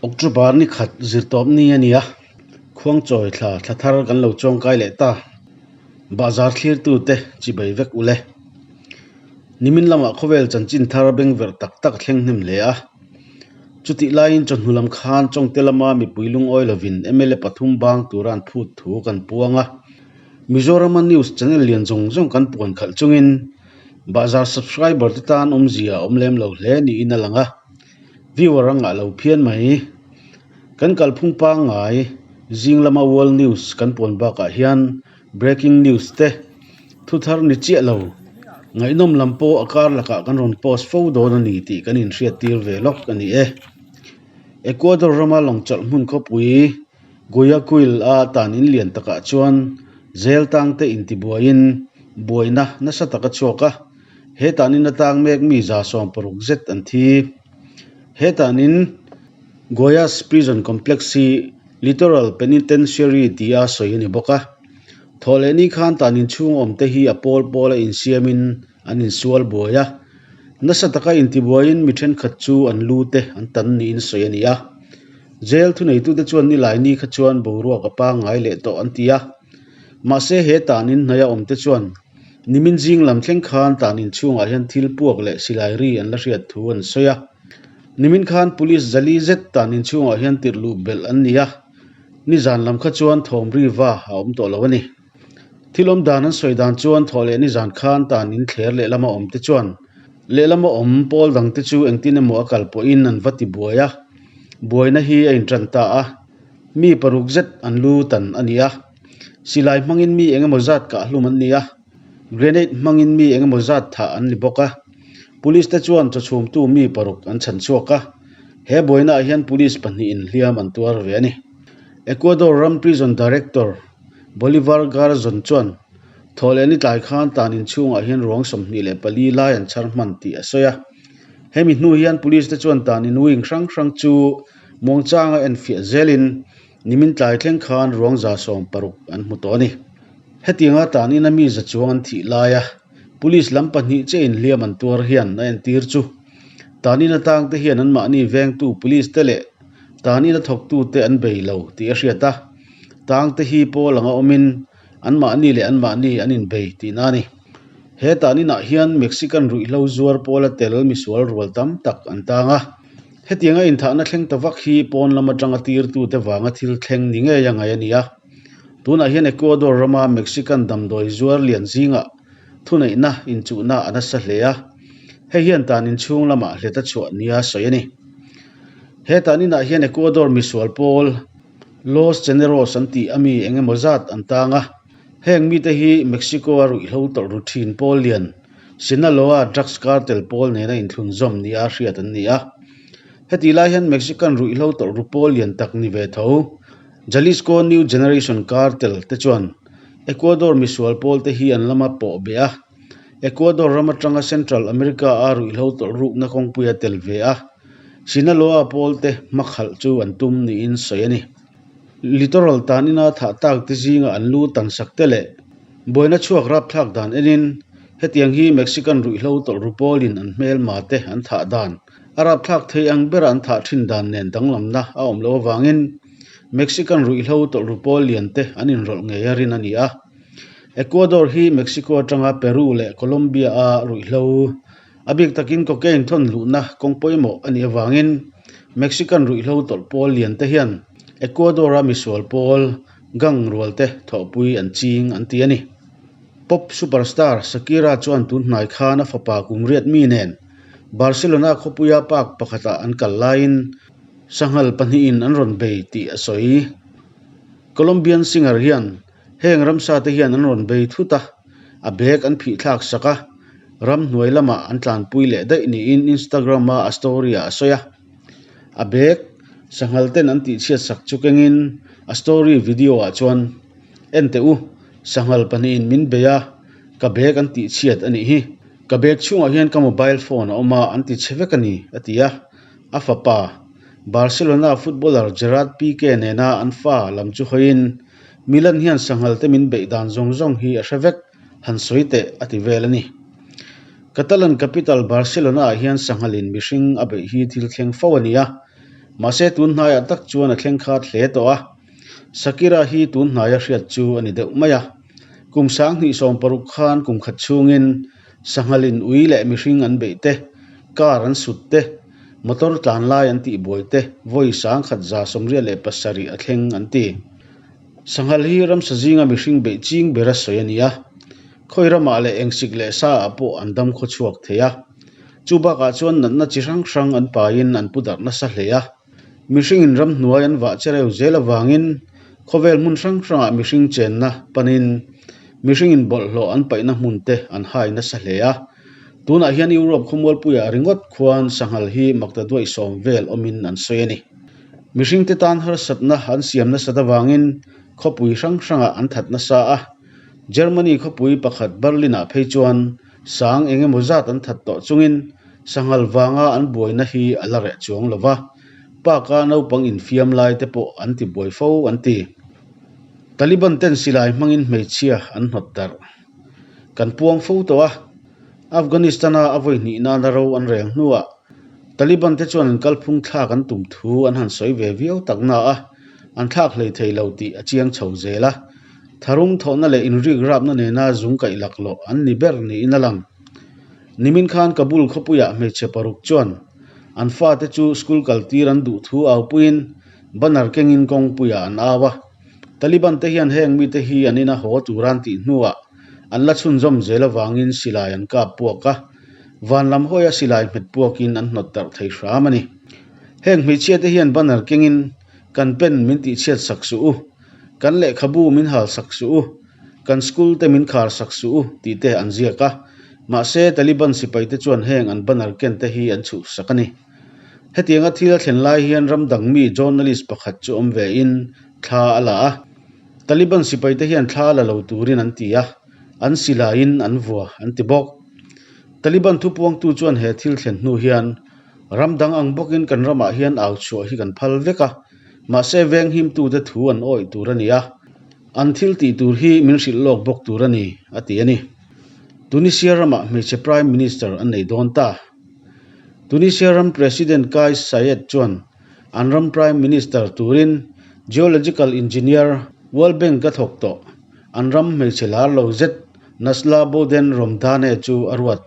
October ni khat zirtawp ni a ni a, khuangchawi thla thla thar kan lo chuangkai leh ta. Bahzar thlirtute chibei vek u le. Nimin lamah khawvel chanchin thar bengverh tak tak a thleng hnem hle a. Chutih laiin chawhnu lam khan Chawngte lama mipui lungawi lovin mla pathum bang tura an phut thu kan puang a. Mizorama news channel lian zawng zawng kan puan khalh chungin bahzar subscriber te tan awmzia a awm lem lo hle niin a lang a. Viewer a ngah lo phian mai. Kan kalphung pangngai zing lama world news kan puan bakah hian breaking news te thu thar ni chiah lo. Ngaihnawm lam pawh a kar lakah kan rawn post fo dawn a ni tih kan inhriat tir ve lawk a ni e. Ecuador rama lawngchawlh hmun khawpui Guayaquil a tan in lian takah chuan zel tang te intibuaiin buaina nasa tak a chhuak a. He tanin atang mek mi 160 zet an thi. He tanin Guayas Prison Complex hi Litoral Penitentiary tia sawi a ni bawk a. Thawhlehni khan tanin chhung awmte hi a pawl pawla insiamin an insual buai a. Nasa taka intibuaiin mi thenkhat chu an lu te an tan niin sawi a ni a. Jail thuneitute chuan nilaini kha chuan boruak a pangngai leh tawh an ti a. Mahse he tanin hnaia awmte chuan Nimin zing lam thleng khan tan inchhungah hian thil puak leh silai ri an la hriat thu an sawi a. Nimin khan Police zali zet tan inchhungah hian tirh luh belh an ni a, nizan lam kha chuan thawm ri va a awm tawh lo a ni. Thil awm dan an sawi dan chuan thawh leh nizan khan tan inthler lehlama awm te chuan lehlama awm pawl dang te chu engtin emaw a kal pawhin an va ti buai a, buaina hi a intan ta a, mi paruk zet an lu tan a ni a. Silai hmangin mi eng emaw zat kah hlum an ni a, grenade hmangin mi eng emaw zat thah an ni bawk a. Police te chuan chawchhumtu mi paruk an chhan chhuak a, he buainaah hian police pahnihin hliam an tuar ve a ni. Ecuador ram prison director Bolivar Garzon chuan thawhlehni tlai khan tan inchhungah hian ruang 24 lai an chhar hman tih a sawi a. Hemi hnu hian police te chuan tan in wing hrang hrang chu muangchanga enfiah zelin Nimin tlai thleng khan ruang 160 an hmu tawh a ni. Hetianga tanin a mi za chuang an thih laia Police lam pahnih che inhliam an tuar hian a entir chu tanin atang te hian anmahni vengtu Police te leh tanin a thawktute an bei lo tih a hriat a, tang te hi pawl anga awmin anmahni leh anmahni an inbei tihna a ni. He taninah hian Mexican ruihhlo zuar pawla tel misual rual tam tak an tang a. Hetianga inthahna thleng ta vak hi pawn lam atanga tirtute vanga thil thleng ni ngei a ngaih a ni a. Tunah hian Ecuador rama Mexican damdawi zuar lian zingah thuneihna inchuhna a nasa hle a, hei hian tan inchhung lamah hlet a chhuah nia sawi a ni. He tan inah hian Ecuador misual pawl Los Choneros an tih ami eng emaw zat an tang a, heng mite hi Mexico-a ruihhlo tawlh ru thin pawl lian Sinaloa drugs cartel pawl nena inthlunzawm nia hriat an ni a. Hetih lai hian Mexican ruihhlo tawlh ru pawl lian tak ni ve tho Jalisco New Generation Cartel te chuan Ecuador misual pawl te hi an lama pawh beh a, Ecuador ram atanga Central America a ruihhlo tawlh rukna kawngpui a tel ve a, Sinaloa pawl te hmakhalh chu an tum niin sawi a ni. Littoral tanina thah tak te zinga an lu tan sak te leh buaina chhuak rapthlak dan enin hetiang hi Mexican ruihhlo tawlh ru pawlin an hmelma te an thah dan a rapthlak thei ang bera an thah thin dan nen danglamna a awm loh avangin Mexican ruihhlo tawlh ru pawl lian te an inrawlh ngei a rin a ni a. Ecuador hi Mexico atanga Peru leh Colombia a ruihhlo A bik takin cocaine thawn luhna kawng pawimawh a nih avangin Mexican ruihhlo tawlh pawl lian te hian Ecuador-a misual pawl gang rual te thawhpui an ching an ti a ni. Pop superstar Shakira chuan tun hnai khan a fapa kum riat mi nen Barcelona khawpuia park pakhatah an kal laiin sanghal pahnihin an rawn bei tih a sawi. Colombian singer hian Heng ramsa te hian an rawn bei thut a, a bag an phih thlak sak a, ramhnuai lamah an tlanpui leh daih niin Instagram a a story ah a sawi a. A bag sanghal ten an tihchhiat sak chu kengin a story video ah chuan, En teh u, sanghal pahnihin min bei a, ka bag an tihchhiat a nih hi. Ka bag chhungah hian ka mobile phone a awm a, an ti chhe vek a ni, a ti a. A fapa, Barcelona footballer Gerard Pique nena an fa lam chu hawiin, Milan hian sanghal te min beih dan zawng zawng hi a hre vek, han sawi teh a ti vel a ni. Catalan capital Barcelona ah hian sanghalin mihring a beih hi thil thleng fo a ni a. Mahse tun hnaiah tak chuan a thleng khat hle tawh a. Shakira hi tun hnaia hriat chu a ni deuh mai a. Kum 2016 khan kum khat chhungin sanghalin ui leh mihring an beih te, car an sut te, motor tlan lai an tihbuai te vawi 1187 a thleng an ti. Sanghal hi ramsa zinga mihring beih ching bera sawi a ni a. Khawi ramah leh engsik leh saah pawh an dam khaw chhuak thei a. Chu bakah chuan natna chi hrang hrang an paiin an pu darh nasa hle a. Mihringin ramhnuai an vah chereu zel avangin khawvel hmun hrang hrangah mihring chenna panin mihringin bawlhhlawh an paihna hmun te an hai nasa hle a. Tunah hian Europe khawmualpuiah ringawt khuan sanghal hi makta duaih sawm vel awmin an sawi a ni. Mihringte tan harsatna an siam nasat avangin khawpui hrang hrangah an that nasa a. Germany khawpui pakhat Berlin-ah phei chuan sang eng emaw zat an that tawh chungin sanghal vanga an buaina hi a la reh chuang lo va, park-a naupang infiam lai te pawh an ti buai fo an ti. Taliban ten silai hmangin hmeichhia an hnawt darh. Kan puang fo tawh a, Afghanistan-a a vawi hnih nana ro an rel hnuah Taliban te chuan an kalphung thlak an tum thu an han sawi ve viau tak na a, an thlak hlei thei lo tih a chiang chho zel a. Tharum thawhna leh inrik rapna nena zung kaih laklawh an ni ber niin a lang. Nimin khan Kabul khawpuiah hmeichhe paruk chuan an fate chu school kaltir an duh thu aupuiin banner kengin kawngpuiah an au a. Taliban te hian heng mite hi an ina haw tur an tih hnuah an la chhunzawm zel avangin silai an kap puak a, van lam hawia silai hmet puakin an hnawt darh thei hram a ni. Heng hmeichhia te hian banner kengin kan pen min tihchhiat sak suh u, kan lehkhabu min hal sak suh u, kan school te min khar sak suh u tih te an ziak a, mahse Taliban sipai te chuan heng an banner ken te hi an chhuh sak a ni. Hetianga thil a thlen lai hian ram dang mi journalist pakhat chu awm ve in thla a la a. Taliban sipai te hian thla la lo turin an ti a, an silaiin an vua an ti bawk. Taliban thupuangtu chuan he thil thlen hnu hian ram dang ang bawkin kan ramah hian au chhuah hi kan phal vek a, mahse venghimtute thu an awih tur a ni a, an thil tih tur hi min hrilh lawk bawk tur a ni, a ti a ni. Tunisia ramah hmeichhe Prime Minister an nei dawn ta. Tunisia ram President Kais Saied chuan an ram Prime Minister turin Geological Engineer World Bank a thawk tawh an ram hmeichhe lar lo zet Najla Bouden Romdhane chu a ruat.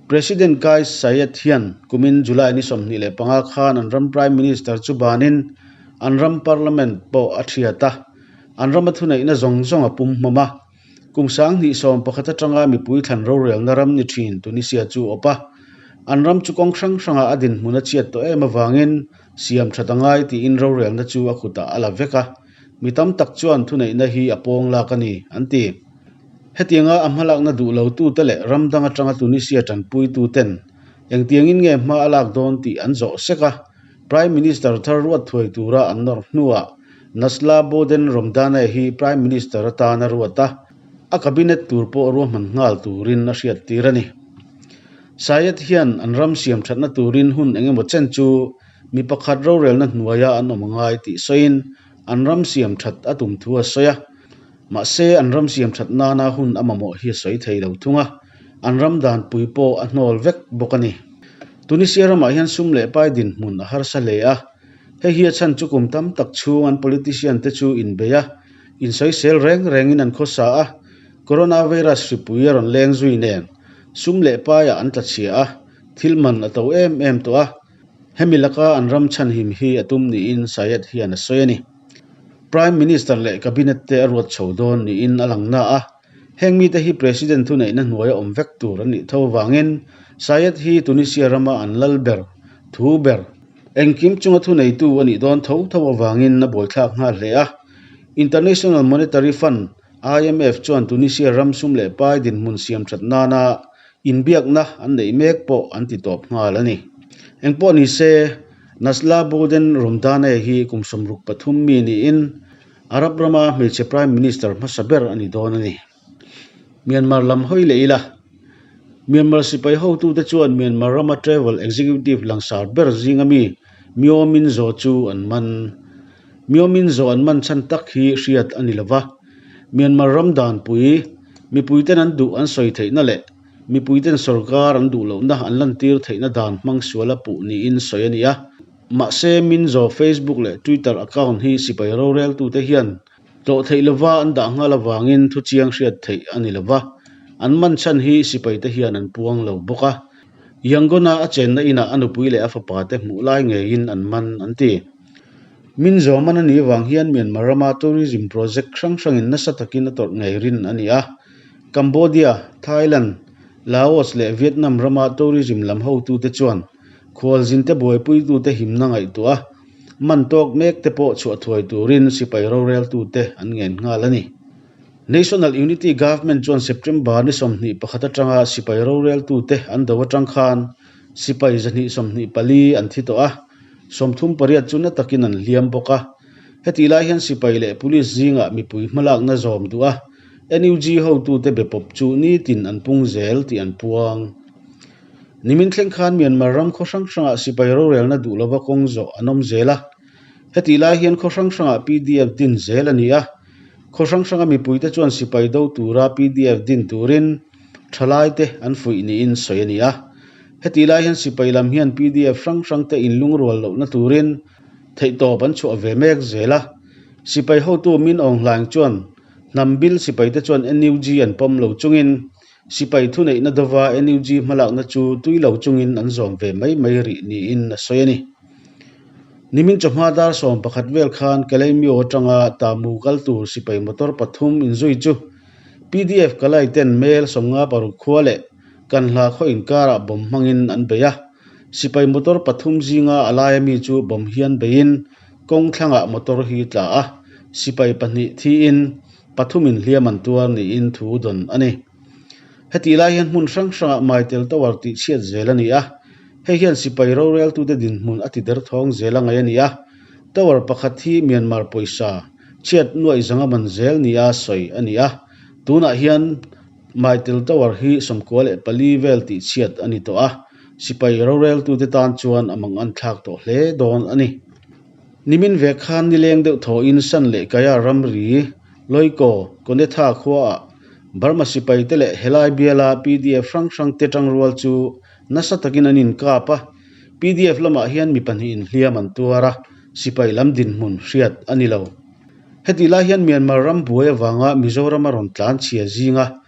President Kais Saied hian kumin July ni 25 khan an ram Prime Minister chu banin an ram Parliament pawh a thiat a, an rama thuneihna zawng zawng a pum hmawm a. Kum 2011 atanga mipui thlan rorelna ram ni thin Tunisia chu awp a, an ram chu kawng hrang hrangah a dinhmun a chhiat tawh em avangin siam that a ngai tiin rorelna chu a kutah a la vek a, mi tam tak chuan thuneihna hi a pawng lak a ni, an ti. Hetianga a hmalakna duh lotute leh ram dang atanga Tunisia tanpuituten engtiangin nge hma a lak dawn tih an zawh sek a, Prime Minister thar ruat thuai tura an nawr hnuah Najla Bouden Romdhane hi Prime Minister atan a ruat a, a cabinet tur pawh ruahman nghal turin a hriattir a ni. Saied hian an ram siam thatna turin hun eng emaw chen chu mi pakhat rorelna hnuaia an awm a ngai tih sawiin an ram siam that a tum thu a sawi a. Mahse an ram siam that nana hun a mamawh hi a sawi thei lo thung a, an ram danpui pawh a hnawl vek bawk a ni. Tunisia ramah hian sum leh pai dinhmun a harsa hle a. Hei hi a chhan chu kum tam tak chhung an politician te chu inbei a, insawisel reng rengin an khawsa a, coronavirus hripui a rawn leng zui nen sum leh paiah an tla chhia a, thil man a to em em tawh a, hemi laka an ram chhanhim hi a tum niin Saied hian a sawi a ni. Prime Minister leh Cabinet te a ruat chho dawn niin a lang na a, heng mite hi President thuneihna hnuaia awm vek tur an nih tho avangin Saied hi Tunisia rama an lal ber, thu ber, Engkim chunga thuneitu a nih dawn tho tho avangin a buaithlak nghal hle a. International Monetary Fund, IMF, chuan Tunisia ram sum leh pai dinhmun siam that nana inbiakna an neih mek pawh an ti tawp nghal a ni. Engpawh ni se, Najla Bouden Romdhane hi kum 63 mi niin Arab rama hmeichhe Prime Minister hmasa ber a ni dawn a ni. Myanmar lam hawi leh ila, Myanmar sipai hotute chuan Myanmar rama travel executive langsar ber zinga mi Myo Min Zaw chu an man. Myo Min Zaw an man chhan tak hi hriat a ni lova, Myanmar ram danpui mipuiten an duh an sawi theihna leh mipuiten sorkar an duh lohna an lantir theihna dan hmang suala puh niin sawi a ni a. Mahse, Min Zaw Facebook leh Twitter account hi sipai roreltute hian tlawh theih lova an dah nghal avangin thu chiang hriat theih a ni lova, an man chhan hi sipaite hian an puang lo bawk a. Yangon-a a chenna inah a nupui leh a fapate hmuh lai ngeiin an man an ti. Min Zaw man a nih avang hian Myanmar rama tourism project hrang hrangin nasa takin a tawrh ngei rin a ni a. Cambodia, Thailand, Laos leh Vietnam rama tourism lam hotute chuan Khualzinte buaipuitute himna ngaihtuah a, man tawk mek te pawh chhuah thuai turin sipai roreltute an ngen nghal a ni. National Unity Government chuan September ni 21 atanga sipai roreltute an do atang khan sipai 124 an thi tawh a, 38 chu na takin an hliam bawk a. Hetih lai hian sipai leh police zingah mipui hmalakna zawm duh a, NUG hotute be pawp chu nitin an pung zel tih an puang. Nimin thleng khan Myanmar ram khaw hrang hrangah sipai rorelna duh lova kawng zawh an awm zel a. Hetih lai hian khaw hrang hrangah pdf din zel a ni a. Khaw hrang hranga mipuite chuan sipai do tura pdf din turin thalaite an fuih niin sawi a ni a. Hetih lai hian sipai lam hian pdf hrang hrangte inlungrual lohna turin theihtawp an chhuah ve mek zel a. Sipai hotu Min Aung Hlaing chuan hnam bil sipaite chuan NUG an pawm lo chungin Sipai thuneihna dova NUG hmalakna chu tui lo chungin an zawm ve mai mai rih niin a sawi a ni. Nimin chawhma dar 11 vel khan Kalaymyo atanga Tamu kal tur sipai motor pathum inzui chu pdf Kalay ten mel 56 khua leh Kanhla khaw inkarah bomb hmangin an bei a. Sipai motor pathum zinga a laia mi chu bomb hian beiin kawng thlangah motor hi tla a, sipai pahnih thiin Pathumin hliam an tuar niin thu dawn a ni. Hetih lai hian hmun hrang hrangah Maitel Tower tih chhiat zel a ni a, hei hian sipai roreltute dinhmun a ti derthawng zel a ngaih a ni a. Tower pakhat hi Myanmar pawisa chhiat nuaih zanga man zel nia sawi a ni a, tunah hian Maitel Tower hi 94 vel tih chhiat a ni tawh a, sipai roreltute tan chuan a mang an thlak tawh hle dawn a ni. Nimin vek khan nileng deuh thawhin San leh Kaya ramri, Loikaw, Konetha khuaah Burma sipaite leh helai biala pdf hrang hrangte tangrual chu nasa takin an inkap a, pdf lamah hian mi pahnihin hliam an tuar a, sipai lam dinhmun hriat a ni lo. Hetih lai hian Myanmar ram buai avanga Mizoram a rawn tlan chhia zinga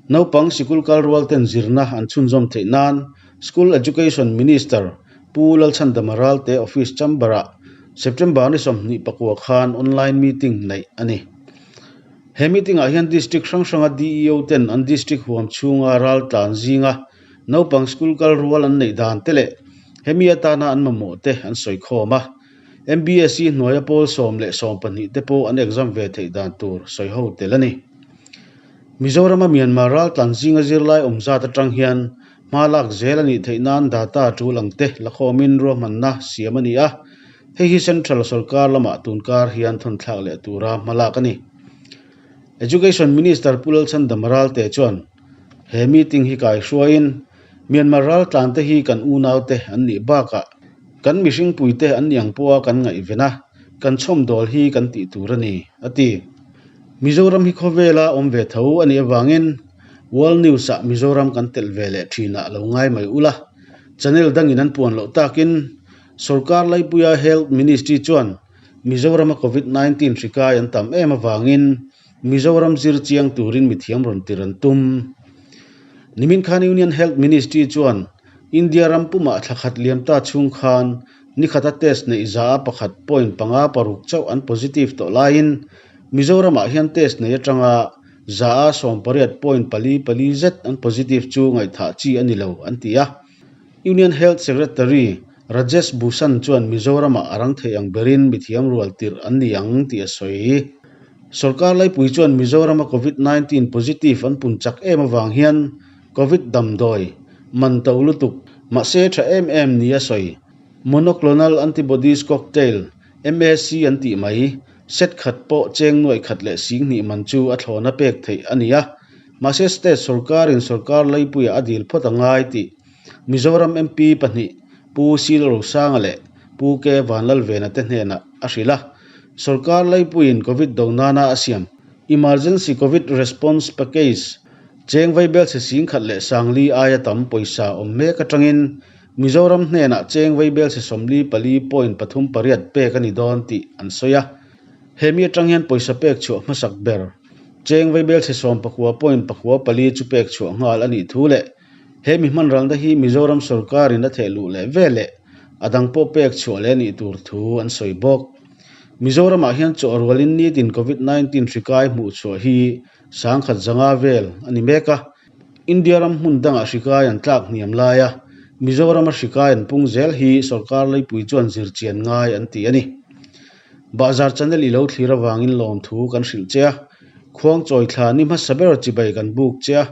naupang sikul kal rual ten zirna an chhunzawm theih nan School Education Minister Pu Lalchhandama Ralte Office Chamber-ah September ni 24 khan online meeting neih a ni. He meeting-ah hian District hrang hranga DEO ten an District huam chhunga ral tlan zinga naupang school kal rual an neih dan te leh hemi atana an mamawh te an sawi khawm a. MBSE hnuaia pawl 10 le 12 te pawh an exam ve theih dan tur sawi ho tel a ni. Mizorama Myanmar ral tlan zinga zirlai awm zat atang hian Hma lak zel a nih theih nan data tul ang te la khawmin ruahmanna siam a ni a, hei hi Central sawrkar lamah tunkar hian thawnthlak leh tura hma lak a ni. Education Minister Pu Lalchhandama Ralte chuan he meeting hi kaihruaiin Myanmar raltlante hi kan unaute an nih bakah kan mihringpuite an nih ang pawha kan ngaihven a, kan chhawmdawl hi kan tih tur a ni, a ti. Mizoram hi khawvela awm ve tho a nih avangin World News ah Mizoram kan telh ve leh thin ah lo ngai mai ula, channel dangin an puan loh takin Sorkar Laipuia Health Ministry chuan Mizorama Covid 19 hri kai an tam em avangin Mizoram zir chiang turin mithiam rawn tir an tum. Nimin khan Union Health Ministry chuan India ram pumah thla khat liam ta chhung khan nikhata test neih za a pakhat point panga paruk chauh an positive tawh laiin Mizoramah hian test nei atanga Za a 18 point pali pali zet an positive chu ngaihthah chi a ni lo, an ti a. Union Health Secretary Rajesh Bhushan chuan Mizoramah a rang thei ang berin mithiam rual tirh an ni ang tih a sawi. Sorkar laipui chuan Mizorama Covid 19 positive an pun chak em avang hian Covid damdawi man to lutuk mahse tha em em ni a sawi. Monoclonal Antibodies Cocktail, MAC, an tih mai. Set khat pawh cheng nuaih khat leh 2000 man chu a thlawna pek theih a ni a, mahse state sorkarin sorkar laipuiah a dil phawt a ngai tih Mizoram MP pahnih Pu Sil Rosanga leh Pu K Vanlalvena te hnenah a hrilh a. Sorkar laipuiin Covid do nana a siam Emergency Covid Response Package cheng vaibelchhe 10,004 aia tam pawisa awm mek atangin. Mizoram hnenah cheng vaibelchhe 44 point 3 8 pek a ni dawn tih an sawi a. He mi atang hian pawisa pek chhuah hmasak ber cheng vaibelchhe 19 point 9 4 chu pek chhuah nghal a nih thu leh he mi hmanralna hi Mizoram sorkarin a theh luh leh veleh a dang pawh pek chhuah leh a nih tur thu an sawi bawk. Mizoramah hian chawhrualin nitin Covid 19 hri kai hmuh chhuah hi sangkhat zanga vel a ni mek a. India ram hmun dangah hri kai an tlak hniam lai a, Mizorama hri kai an pung zel hi sorkar leipui chuan zir chian ngai an ti a ni. Bahzar channel i lo thlir avangin lawmthu kan hrilh che a, khuangchawi thla ni hmasa ber chibai kan buk che a,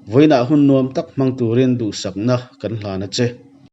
vawiinah hun nuam tak hmang turin duhsakna kan hlan a che.